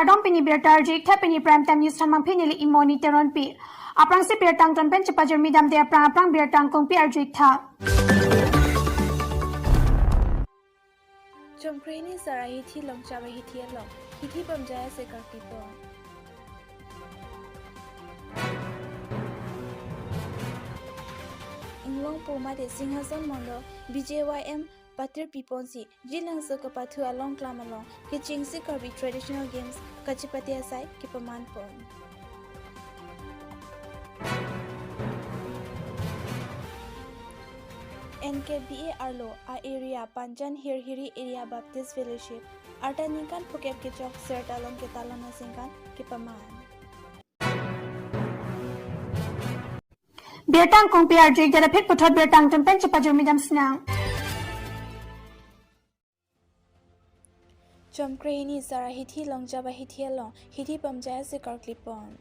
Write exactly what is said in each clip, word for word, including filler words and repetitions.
Kardom, pini birta arju-ik tha, pini Prime Time News thanmangpi neli Imoni Teronpi. Aphrangsi birta angton pen chepajirmi damde aphrang aphrang birta angkungpi arju-ik tha. Chomkre hini sar ahithi Longchap ahithi along hithi pamjai ase karklipon. Inglongpo mate Singhason Mondol B J Y M patir piponsi Jilangso kepathu along klam along kechengsi Karbi Traditional Games kachepate asai kepaman pon. N K B A arlo a-area Panjan Hirhiri Area Baptist Fellowship arta ningkan phokep kechok sirta along ketalon aningkan kepaman. Birta angkungpi arju-ik det aphi puthot birta angton pen chepajirmi dam sinang. Chomkre hini sar ahithi Longchap ahithi along hithi pamjai ase karklipon.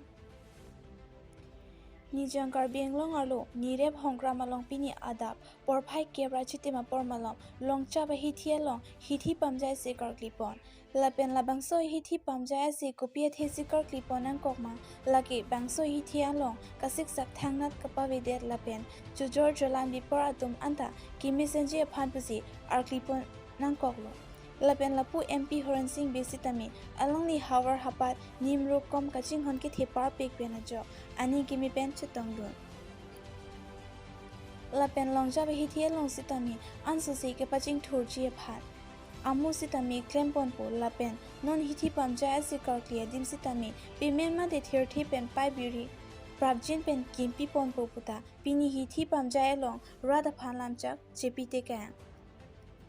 Nijang Karbi Anglong arlo nirep hongkram along pini adap porphai kep ra chitim apor malom Longchap ahithi along hithi pamjai ase karklipon. Lapen labangso hithi pamjai ase kopi athesi karklipon nangkok ma, lake bangso hithi along kasiksak thangnat kapavedet lapen chojor cholang bipor atum anta kemesenji aphan pusi arklipon nangkoklo. Lapen lapu M P Horensing Bey sitame alangli havar hapat nimro kom kachinghon kethe parpik pen ajok aning keme pen chetongdun. Lapen Longchap ahithi along sitame ansose kepachingthurji aphan amo sitame klemponpo lapen non hithi pamjai ase karkli adim sitame payment mate thirthe pen pai biri prapjin pen kimpi ponpo puta pini hithi pamjai along rat aphan lamchak chepi tekang.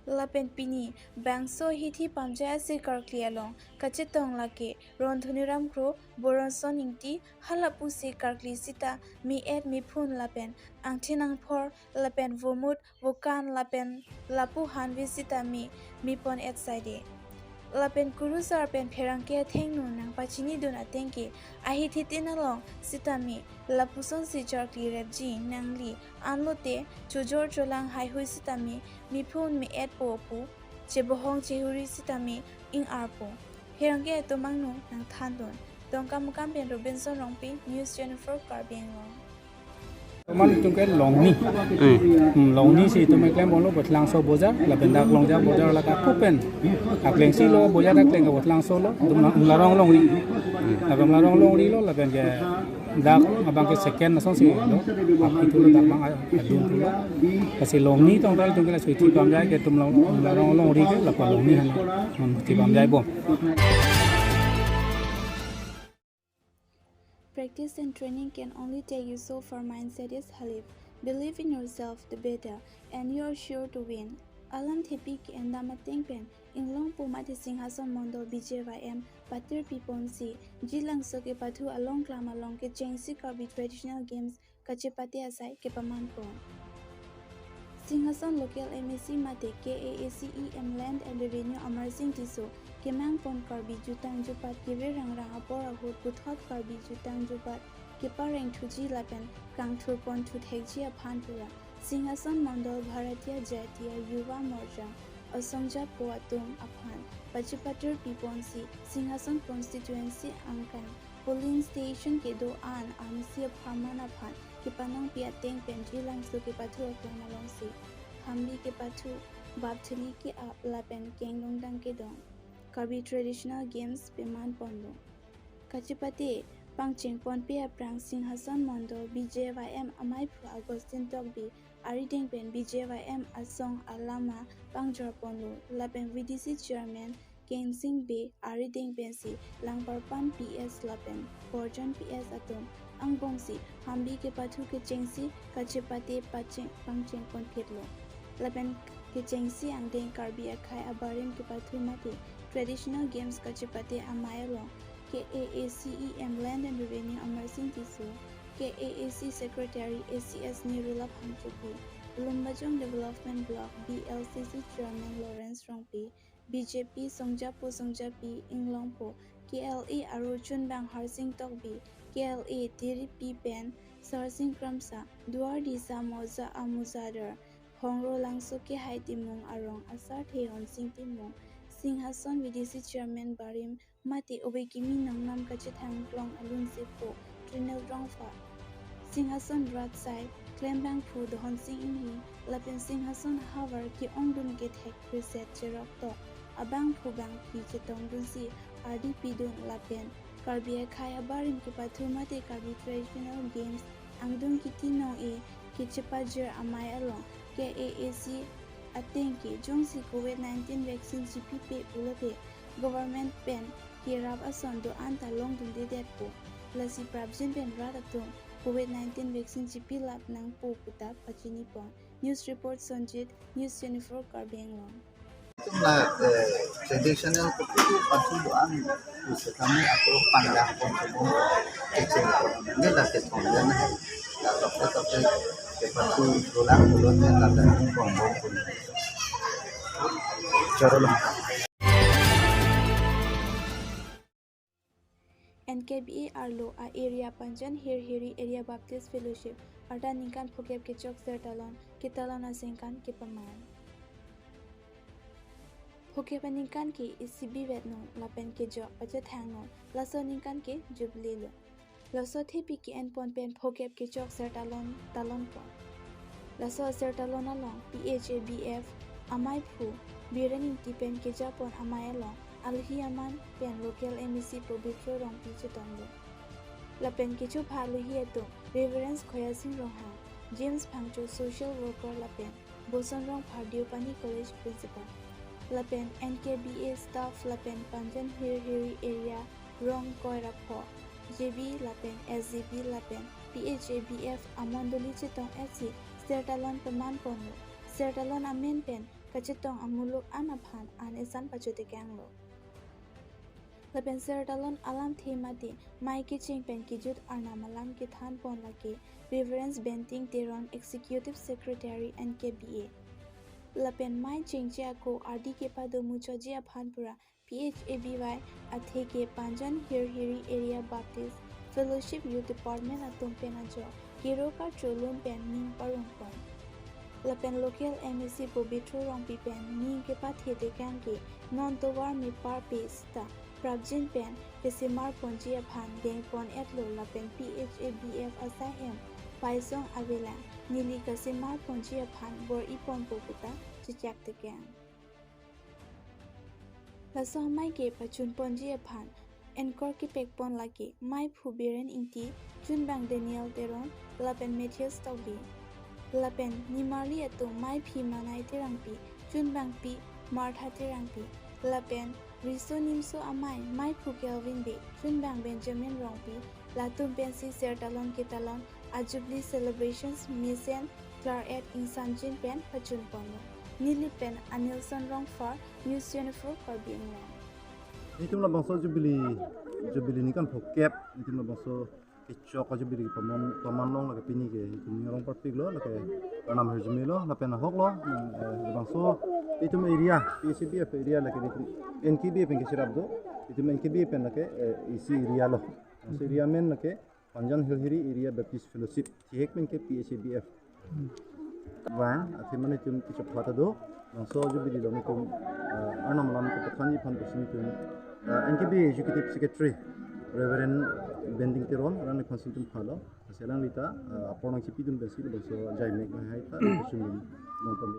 Lapen pini bangso hithi pamjai ase karkli along kachetong lake Ron Dhoniram Kro, Boronson Ingti, halapusi karkli sita me-et mephun lapen angthin angphor lapen vomut vokan lapen lapu hanve sitame mepon-et saide. Lapen kurusar pen pherangke athengno nangpachinidun atengke ahithi tin along sitame lapusonsi charkli repji nangli anlote chojor cholang haihui sitame mephun me-etpo pu chebohong chehuri sitame ing-arpo. Pherangke atum angno nangthandun. Dongkamukam pen Robinson Rongpi, News twenty-four Karbi Anglong. Toman itum ke longni. Hmm. Hmm, longni si itum ke klem bolo Votlangso bojar, lapen dak Longchap bojar lake ako pen. Akleng si lo bojar dak kleng ke Votlangso lo, itum la, la rong longri. Hmm. Lapen la rong longri lo, lapen ke dak abang ke second asonsi lo, api tu lo dak abang adun tu lo. Lasi longni tong tal itum ke laso hithi pamjai ke itum long, la rong longri ke lapu longni hana. Mun hithi pamjai bom. Practice and training can only take you so far, mindset is half. Believe in yourself, the better, and you are sure to win. Alam thepi ke-endam ateng pen, Inglongpo mate Singhason Mondol B J Y M patir piponsi, Jilangso kepathu along klam along kechengsi Karbi Traditional Games kachepate asai kepaman pon. Singhason local M A C mate K A A C E M Land and Revenue Amarsing Tisso kemang pon Karbi jutang jupat kevirang rang apor ahut puthot Karbi jutang jupat kepareng thuji lapen kangthur pon thuthekji aphan pura Singhason Mondol Bharatiya Jatiya Yuva Morcha asongjapo atum aphan pachipatir piponsi Singhason constituency angkang polling station kedo-an amsi apharman aphan kepanongpi ateng pen Jilangso kepathu aklam alongsi hambi kepathu, bapthili ke-ap lapen kengdongdang kedong Karbi Traditional Games peman ponlo. Kachepate pangcheng ponpe aphrang Singhason Mondol B J Y M amaiphu Augustine Tokbi arideng pen B J Y M asong alama pangjor ponlo lapen V D C Chairman Kensing Bey arideng pensi Langparpan P S lapen Borjan P S atum angbongsi hambi kepathu kechengsi kachepate pacheng pangcheng ponphitlo. Lapen kechengsi angdeng Karbi akhei abarim kepathu mate Traditional Games kachepate amei along K A A C E M Land and Revenue Amarsing Tisso, K A A C Secretary A C S Nirula Phangchopi, Lumbajong Development Block B L C C Chairman Lawrence Rongpi, B J P songjapo songjapi Inglongpo, K L A arjuchunbang Harsing Tokbi, K L A tiripi pen Sarsing Kramsa, Duardisa Moza Amuzadar, Hongro Langso Kehai Timung arong asarthe Honsing Timung, Singhason V D C Chairman barim mate ove kimi nangnam kachethang klong alun sepo Trinal Rongphar, Singhason rat asai klembangphu Dohon Sing Inghi lapen Singhason havar ke-ongdun kethek preset cherok tok abangphu bangphi chetongdunsi ardi pidun lapen Karbi akhei abarim kepathu mate Karbi Traditional Games angdung kiti nong-e kechepajir amei along K A A C ateng ke jongsi covid nineteen vaccine chipipe pulote government pen kerap ason do-an ta longdundedetpo. Lasi prapjin pen rat atum covid nineteen vaccine chipilap nangpo puta pachinipon. News report Sonjit, News twenty-four Karbi Anglong. Itum la, eh, traditional kopi pathu do-an, isi kami ako pandang pon sebung kecil ko. Ini la kethong dan hai. La kape kape kepathu dolang ulun dan la dan pon pon. Choro lengkap. N K B A arlo a-area Panjan Hirhiri Area Baptist Fellowship arta ningkan phokep kechok sertalon ketalon asengkan kepaman. Phokep aningkan ke isibi vetnon lapen kejok pachethangnon, laso aningkan ke Jubilee lo. Laso thepi ke-enpon pen phokep kechok sertalon talonpon. Laso sertalon along P H A B F ameiphu Biren Ingti pen kejapon amei along alohi aman pen local M A C Pobitro Rongpi chetongdun. Lapen kechopha alohi atum Reverend Khoyasing Ronghang, James Phangcho social worker lapen Boson Rongphar Deopani College principal. Lapen N K B A staff lapen Panjan Hirhiri area Rongkoi Rapho, J B lapen S G B lapen P H A B F amondoli chetong-etsi sertalon pamanponlo. Sertalon amen pen kachetong amuluk an aphan an esan pachotekanglo. Lapen sertalon alamthe mate mei kecheng pen kejut arnam alam kethanpon lake Reverend Benting Teron, Executive Secretary N K B A. Lapen mei chengche ako ardi kepado muchotji aphan pura P H A B Y atheke Panjan Hirhiri Area Baptist Fellowship Youth Department atum pen ajok kero karcho lun pen ning parongpon. Lapen local M A C Pobitro Rongpi pen ning kepathe tekang ke non tovar mepar pe seta prapjin pen kesemarponji aphan dengpon-etlo lapen P H A B F asai hem Paisong avelang neli kesemarponji aphan bor-iponpo puta chechak tekang. Laso amei ke pachunponji aphan anchor kepekpon lake meiphu Biren Ingti, chunbang Daniel Teron, lapen Matthias Tokbi. Lapen nimarli atum meiphi Manai Terangpi, chunbangpi Martha Terangpi, lapen riso nimso amei meiphu Kelvin Bey, chunbang Benjamin Rongpi, latum pensi sertalon ketalon a-Jubilee celebrations mesen klar-et ingsamjin pen pachunponlo. Nilip pen Anilson Rongphar, News twenty-four Karbi Anglong. Itum labangso Jubilee, Jubilee ningkan phokep, itum labangso kechok a-Jubilee paman, paman long lake pini ke itum ning arong parpiklo, lake arnam hirjume lo, lapen ahoklo, eh, labangso itum area, P H A B F area lake itum N K B A pen kecherap do, itum N K B A pen lake, eh, isi area lo. Labangso area amen lake Panjan Hirhiri Area Baptist Fellowship, thihek pen ke P H A B F. Vang, athe mane itum kechapha ta do, labangso Jubilee along itum, ah, arnam alam kepathanji aphan pusi itum, ah, N K B A Executive Secretary, Reverend Benting Teron, alangliphan si itum phalo, lasi alangli ta, ah, apor nangchipidun pensi labangso jaimek hai ta, pusi itum nangpam.